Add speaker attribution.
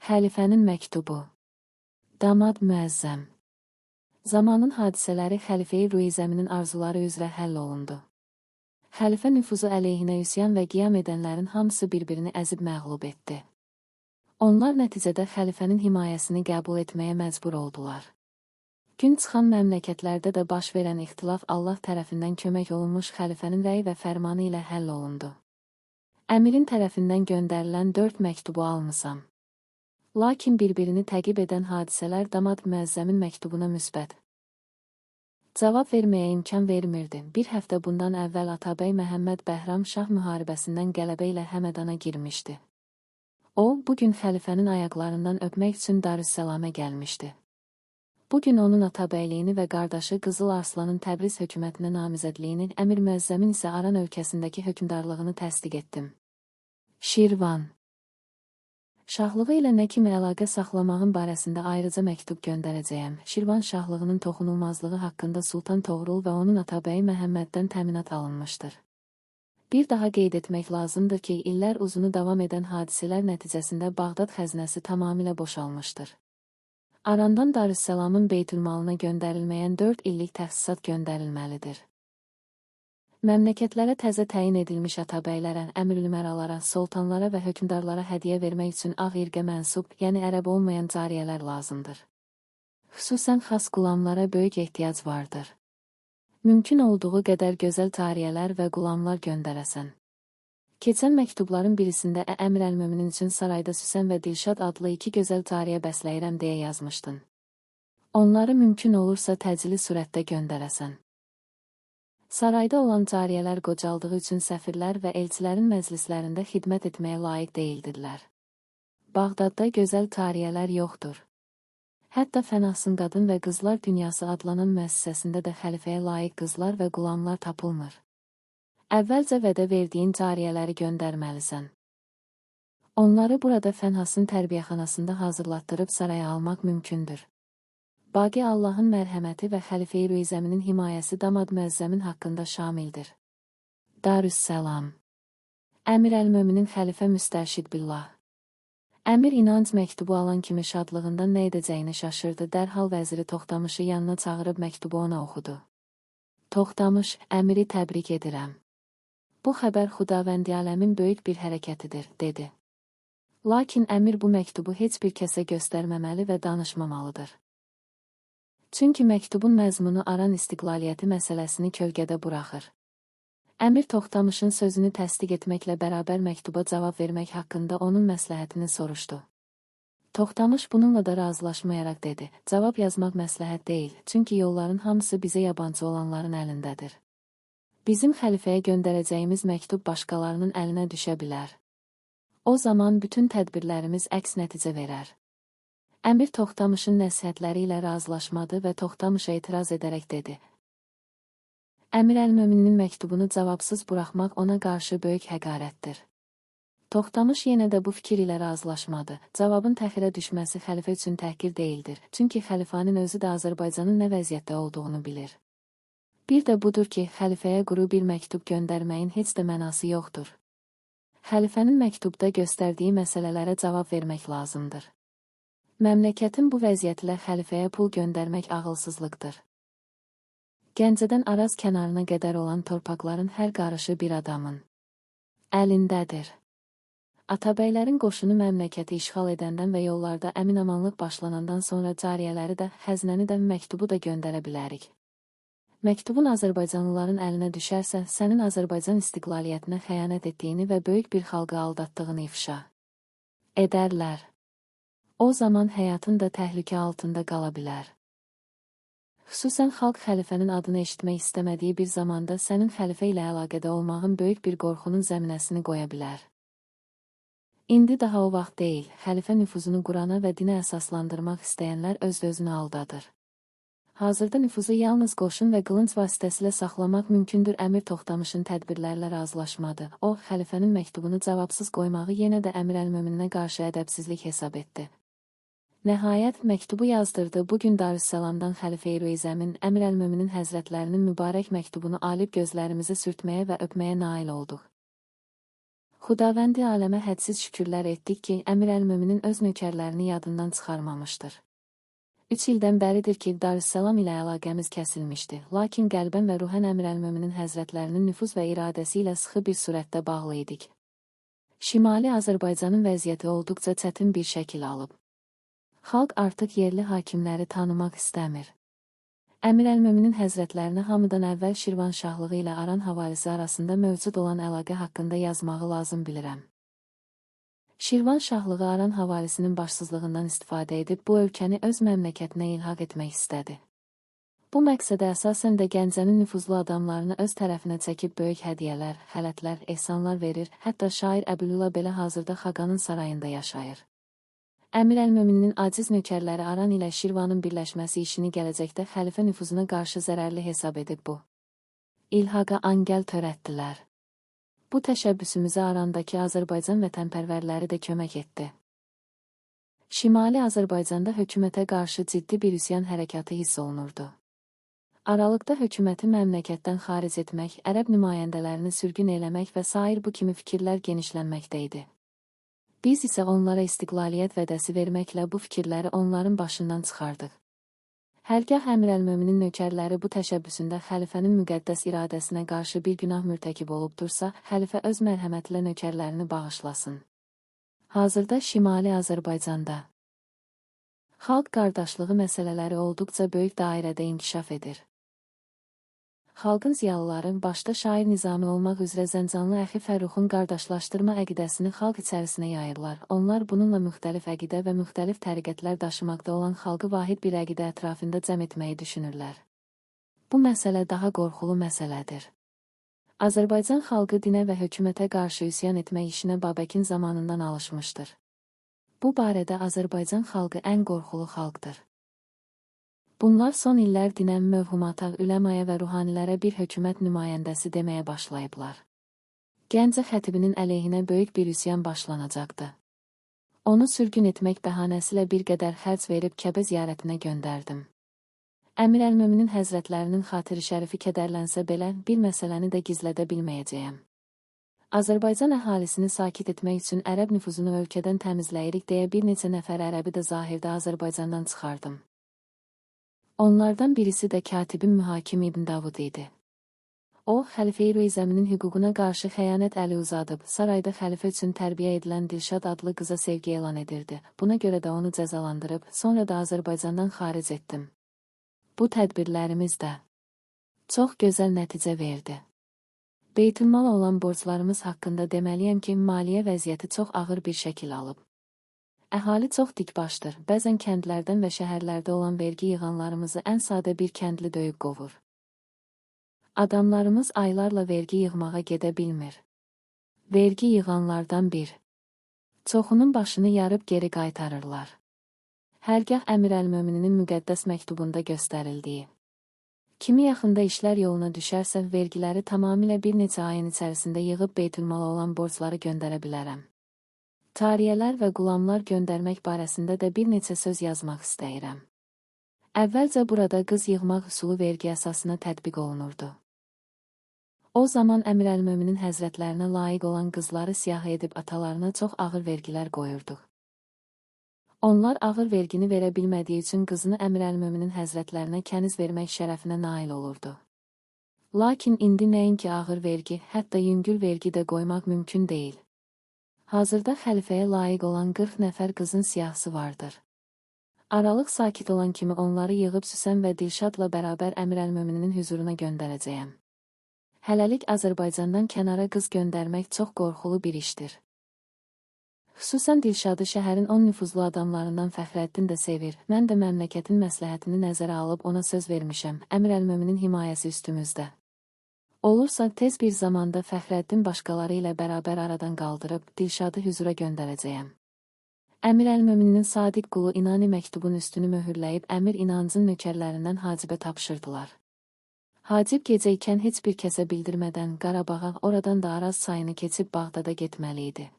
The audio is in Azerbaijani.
Speaker 1: Xəlifənin məktubu. Damad Müəzzəm. Zamanın hadisələri xəlifəyi Rüyzəminin arzuları üzrə həll olundu. Xəlifə nüfuzu əleyhinə üsyan və qiyam edənlərin hamısı bir-birini əzib məğlub etdi. Onlar nəticədə xəlifənin himayəsini qəbul etməyə məcbur oldular. Gün çıxan məmləkətlərdə də baş verən ixtilaf Allah tərəfindən kömək olunmuş xəlifənin rəyi və fərmanı ilə həll olundu. Əmirin tərəfindən göndərilən 4 məktubu almışam. Lakin bir-birini təqib edən hadisələr Damad Müəzzəmin məktubuna müsbət cavab verməyə imkan vermirdi. Bir həftə bundan əvvəl Atabəy Məhəmməd Bəhram Şah müharibəsindən qələbə ilə Həmədana girmişdi. O, bu gün xəlifənin ayaqlarından öpmək üçün Darüssəlamə gəlmişdi. Bu gün onun Atabəyliyini və qardaşı Qızıl Arslanın Təbriz hökumətinə namizədliyini, Əmir Müəzzəmin isə Aran ölkəsindəki hökmdarlığını təsdiq etdim. Şirvan Şahlığı ilə nə kimi əlaqə saxlamağın barəsində ayrıca məktub göndərəcəyəm. Şirvan şahlığının toxunulmazlığı haqqında Sultan Toğrul və onun Atabəyi Məhəmməddən təminat alınmışdır. Bir daha qeyd etmək lazımdır ki, illər uzunu davam edən hadisələr nəticəsində Bağdad xəzinəsi tamamilə boşalmışdır. Arandan Darüssəlamın Beytülmalına göndərilməyən 4 illik təxsisat göndərilməlidir. Məmləkətlərə təzə təyin edilmiş atabəylərə, əmirüləməralara, sultanlara və hökmdarlara hədiyyə vermək üçün ağ irqə mənsub, yəni ərəb olmayan cariyələr lazımdır. Xüsusən xas qulamlara böyük ehtiyac vardır. Mümkün olduğu qədər gözəl cariyələr və qulamlar göndərəsən. Keçən məktubların birisində Əmir əl-Möminin üçün sarayda Süsən və Dilşad adlı 2 gözəl cariyə bəsləyirəm deyə yazmışdın. Onları mümkün olursa təcili surətdə göndərəsən. Sarayda olan cariyələr qocaldığı üçün səfirlər və elçilərin məclislərində xidmət etməyə layiq deyildirlər. Bağdadda gözəl cariyələr yoxdur. Hətta Fənahsın Qadın və Qızlar Dünyası adlanan müəssisəsində də xəlifəyə layiq qızlar və qulamlar tapılmır. Əvvəlcə vədə verdiyin cariyələri göndərməlisən. Onları burada Fənhasın tərbiyəxanasında hazırlatdırıb saraya almaq mümkündür. Baqi Allahın mərhəməti və Xəlifə-i Rüyzəminin himayəsi Damad Müəzzəmin haqqında şamildir. Darüssəlam. Əmir əl-Möminin xəlifə Müstərşid Billah. Əmir İnanc məktubu alan kimi şadlığından nə edəcəyini şaşırdı, dərhal vəziri Toxtamışı yanına çağırıb məktubu ona oxudu. Toxtamış, əmiri təbrik edirəm. Bu xəbər Xudavəndi aləmin böyük bir hərəkətidir, dedi. Lakin əmir bu məktubu heç bir kəsə göstərməməli və danışmamalıdır. Çünki məktubun məzmunu Aran istiqlaliyyəti məsələsini kölgədə buraxır. Əmir Toxtamışın sözünü təsdiq etməklə bərabər məktuba cavab vermək haqqında onun məsləhətini soruşdu. Toxtamış bununla da razılaşmayaraq dedi, cavab yazmaq məsləhət deyil, çünki yolların hamısı bizə yabancı olanların əlindədir. Bizim xəlifəyə göndərəcəyimiz məktub başqalarının əlinə düşə bilər. O zaman bütün tədbirlərimiz əks nəticə verər. Əmir Toxtamışın nəsihətləri ilə razılaşmadı və Toxtamışa etiraz edərək dedi. Əmir əl-Möminin məktubunu cavabsız buraxmaq ona qarşı böyük həqarətdir. Toxtamış yenə də bu fikir ilə razılaşmadı. Cavabın təxirə düşməsi xəlifə üçün təhqir deyildir, çünki xəlifanın özü də Azərbaycanın nə vəziyyətdə olduğunu bilir. Bir də budur ki, xəlifəyə quru bir məktub göndərməyin heç də mənası yoxdur. Xəlifənin məktubda göstərdiyi məsələlərə cavab vermək lazımdır. Məmləkətin bu vəziyyətlə xəlifəyə pul göndərmək ağılsızlıqdır. Gəncədən Araz kənarına qədər olan torpaqların hər qarışı bir adamın əlindədir. Atabəylərin qoşunu məmləkəti işğal edəndən və yollarda əmin-amanlıq başlanandan sonra cariyələri də, xəzinəni də, məktubu da göndərə bilərik. Məktubun Azərbaycanlıların əlinə düşərsə, sənin Azərbaycan istiqlaliyyətinə xəyanət etdiyini və böyük bir xalqı aldatdığını ifşa edərlər. O zaman həyatın da təhlükə altında qala bilər. Xüsusən xalq xəlifənin adını eşitmək istəmədiyi bir zamanda sənin xəlifə ilə əlaqədə olmağın böyük bir qorxunun zəminəsini qoya bilər. İndi daha o vaxt deyil, xəlifə nüfuzunu Qurana və dinə əsaslandırmaq istəyənlər öz-özünü aldadır. Hazırda nüfuzu yalnız qoşun və qılınc vasitəsilə saxlamaq mümkündür. Əmir Toxtamışın tədbirlərlə razılaşmadı. O, xəlifənin məktubunu cavabsız qoymağı yenə də Əmir əl-Mömininə qarşı ədəbsizlik hesab etdi. Nəhayət, məktubu yazdırdı. Bugün Darüssəlamdan Xəlifə-i Rüyzəmin, Əmir əl-Möminin həzrətlərinin mübarək məktubunu alib gözlərimizi sürtməyə və öpməyə nail olduq. Xudavəndi aləmə hədsiz şükürlər etdik ki, Əmir əl-Möminin öz nökərlərini yadından çıxarmamışdır. 3 ildən bəridir ki, Darüssalam ilə əlaqəmiz kəsilmişdi. Lakin qəlbən və ruhən Əmir əl-Möminin həzrətlərinin nüfuz və iradəsi ilə sıxı bir surətdə bağlı idik. Şimali Azərbaycanın vəziyyəti olduqca çətin bir şəkil alıb. Xalq artıq yerli hakimləri tanımaq istəmir. Əmir əl-Möminin həzrətlərinə hamıdan əvvəl Şirvanşahlığı ilə Aran havalisi arasında mövcud olan əlaqə haqqında yazmağı lazım bilirəm. Şirvanşahlığı Aran havalisinin başsızlığından istifadə edib bu ölkəni öz məmləkətinə ilhaq etmək istədi. Bu məqsədə əsasən də Gəncənin nüfuzlu adamlarını öz tərəfinə çəkib böyük hədiyyələr, xələtlər, ehsanlar verir, hətta şair Əbülüla belə hazırda Xaqanın sarayında yaşayır. Əmir əl-Möminin aciz nökərləri Aran ilə Şirvanın birləşməsi işini gələcəkdə xəlifə nüfuzuna qarşı zərərli hesab edib bu ilhaqa angəl törətdilər. Bu təşəbbüsümüzə Arandakı Azərbaycan vətənpərvərləri də kömək etdi. Şimali Azərbaycanda hökumətə qarşı ciddi bir üsyan hərəkatı hiss olunurdu. Aralıqda hökuməti məmləkətdən xaric etmək, ərəb nümayəndələrini sürgün eləmək və sair bu kimi fikirlər genişlənməkdə idi. Biz isə onlara istiqlaliyyət vədəsi verməklə bu fikirləri onların başından çıxardıq. Hərgah Əmir əl-Möminin nökərləri bu təşəbbüsündə xəlifənin müqəddəs iradəsinə qarşı bir günah mürtəkib olubdursa, xəlifə öz mərhəmətlə nökərlərini bağışlasın. Hazırda Şimali Azərbaycanda xalq qardaşlığı məsələləri olduqca böyük dairədə inkişaf edir. Xalqın ziyalıları, başda şair Nizami olmaq üzrə Zəncanlı əxi Fərruxun qardaşlaşdırma əqidəsini xalq içərisinə yayırlar. Onlar bununla müxtəlif əqidə və müxtəlif təriqətlər daşımaqda olan xalqı vahid bir əqidə ətrafında cəm etməyi düşünürlər. Bu məsələ daha qorxulu məsələdir. Azərbaycan xalqı dinə və hökumətə qarşı üsyan etmək işinə Babəkin zamanından alışmışdır. Bu barədə Azərbaycan xalqı ən qorxulu xalqdır. Bunlar son illər dinə, mövhumata, üləmaya və ruhanilərə bir hökumət nümayəndəsi deməyə başlayıblar. Gəncə xətibinin əleyhinə böyük bir üsyan başlanacaqdı. Onu sürgün etmək bəhanəsilə bir qədər xərc verib Kəbə ziyarətinə göndərdim. Əmir əl-Möminin həzrətlərinin xatiri şərifi kədərlənsə belə, bir məsələni də gizlədə bilməyəcəyəm. Azərbaycan əhalisini sakit etmək üçün ərəb nüfuzunu ölkədən təmizləyirik deyə bir neçə nəfər ərəbi də zahirdə Azərbaycandan çıxardım. Onlardan birisi də katibin Mühakim İbn Davud idi. O, xəlifə-i Rüzəminin hüququna qarşı xəyanət əli uzadıb, sarayda xəlifə üçün tərbiyə edilən Dilşad adlı qıza sevgi elan edirdi. Buna görə də onu cəzalandırıb, sonra da Azərbaycandan xaric etdim. Bu tədbirlərimiz də çox gözəl nəticə verdi. Beytülmala olan borclarımız haqqında deməliyəm ki, maliyyə vəziyyəti çox ağır bir şəkil alıb. Əhali çox dikbaşdır, bəzən kəndlərdən və şəhərlərdə olan vergi yığanlarımızı ən sadə bir kəndli döyüb qovur. Adamlarımız aylarla vergi yığmağa gedə bilmir. Vergi yığanlardan bir çoxunun başını yarıb geri qaytarırlar. Hərgah Əmir əl-Mömininin müqəddəs məktubunda göstərildiyi kimi yaxında işlər yoluna düşərsə, vergiləri tamamilə bir neçə ayın içərisində yığıb beytülmala olan borcları göndərə bilərəm. Cariyələr və qulamlar göndərmək barəsində də bir neçə söz yazmaq istəyirəm. Əvvəlcə burada qız yığmaq üsulu vergi əsasına tətbiq olunurdu. O zaman Əmir əl-Möminin həzrətlərinə layiq olan qızları siyahı edib atalarına çox ağır vergilər qoyurduq. Onlar ağır vergini verə bilmədiyi üçün qızını Əmir əl-Möminin həzrətlərinə kəniz vermək şərəfinə nail olurdu. Lakin indi nəinki ağır vergi, hətta yüngül vergi də qoymaq mümkün deyil. Hazırda xəlifəyə layiq olan 40 nəfər qızın siyahısı vardır. Aralıq sakit olan kimi onları yığıb Süsən və Dilşadla bərabər Əmir əl-Mömininin hüzuruna göndərəcəyəm. Hələlik Azərbaycandan kənara qız göndərmək çox qorxulu bir işdir. Xüsusən Dilşadı şəhərin 10 nüfuzlu adamlarından Fəxrəddin də sevir. Mən də məmləkətin məsləhətini nəzərə alıb ona söz vermişəm. Əmir əl-Möminin himayəsi üstümüzdə. Olursa tez bir zamanda Fəxrəddin başqaları ilə bərabər aradan qaldırıb Dilşadı hüzura göndərəcəyəm. Əmir əl-Mömininin sadiq qulu İnani məktubun üstünü möhürləyib Əmir İnancın nökərlərindən Hacibə tapşırdılar. Hacib gecə ikən heç bir kəsə bildirmədən Qarabağa, oradan da Araz çayını keçib Bağdada getməli idi.